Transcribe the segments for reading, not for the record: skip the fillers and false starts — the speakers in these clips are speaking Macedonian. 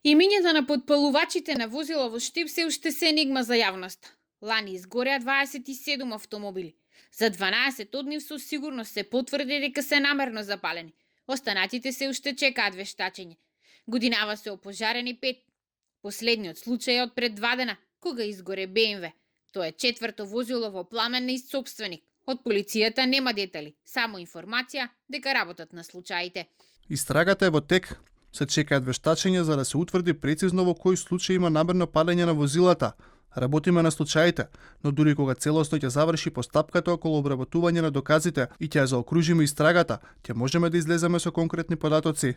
Имињата на потпалувачите на возила во Штип се уште се енигма за јавноста. Лани изгореа 27 автомобили. За 12 од нив со сигурност се потврди дека се намерно запалени. Останатите се уште чекаат вештачење. Годинава се опожарени 5. Последниот случај е од пред 2 дена, кога изгоре БМВ. Тоа е четврто возило во пламен на ист сопственик. Од полицијата нема детали, само информација дека работат на случаите. Истрагата е во тек. Се чекаат вештачења за да се утврди прецизно во кој случај има намерно палење на возилата. Работиме на случаите, но дури кога целосно ќе заврши постапката околу обработување на доказите и ќе ја заокружиме истрагата, ќе можеме да излеземе со конкретни податоци.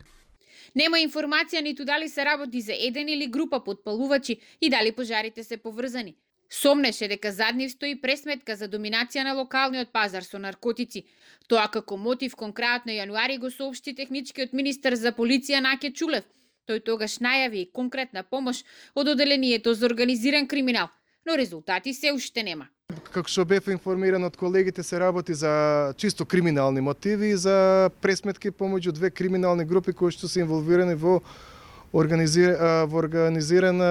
Нема информација ниту дали се работи за еден или група потпалувачи и дали пожарите се поврзани. Сомнеше дека зад нив стои пресметка за доминација на локалниот пазар со наркотици. Тоа како мотив кон крајот на јануари го соопшти техничкиот министер за полиција Наке Чулев. Тој тогаш најави и конкретна помош од оделението за организиран криминал, но резултати се уште нема. Како што бев информиран од колегите, се работи за чисто криминални мотиви и за пресметки помеѓу две криминални групи кои што се инволвирани во организирана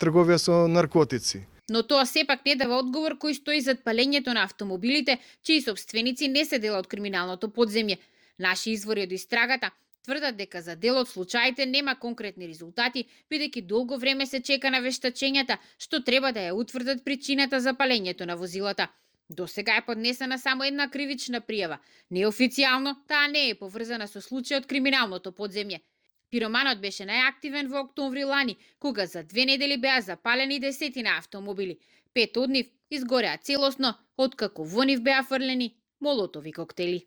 трговија со наркотици. Но тоа сепак не дава одговор кој стои зад палењето на автомобилите, чии собственици не се дел од криминалното подземје. Наши извори од истрагата тврдат дека за дел од случаите нема конкретни резултати, бидејќи долго време се чека на вештачењата, што треба да ја утврдат причината за палењето на возилата. Досега е поднесена само една кривична пријава. Неофицијално, таа не е поврзана со случајот криминалното подземје. Пироманот беше најактивен во октомври лани, кога за 2 недели беа запалени десетина автомобили. 5 од нив изгореа целосно, откако во нив беа фрлени молотови коктели.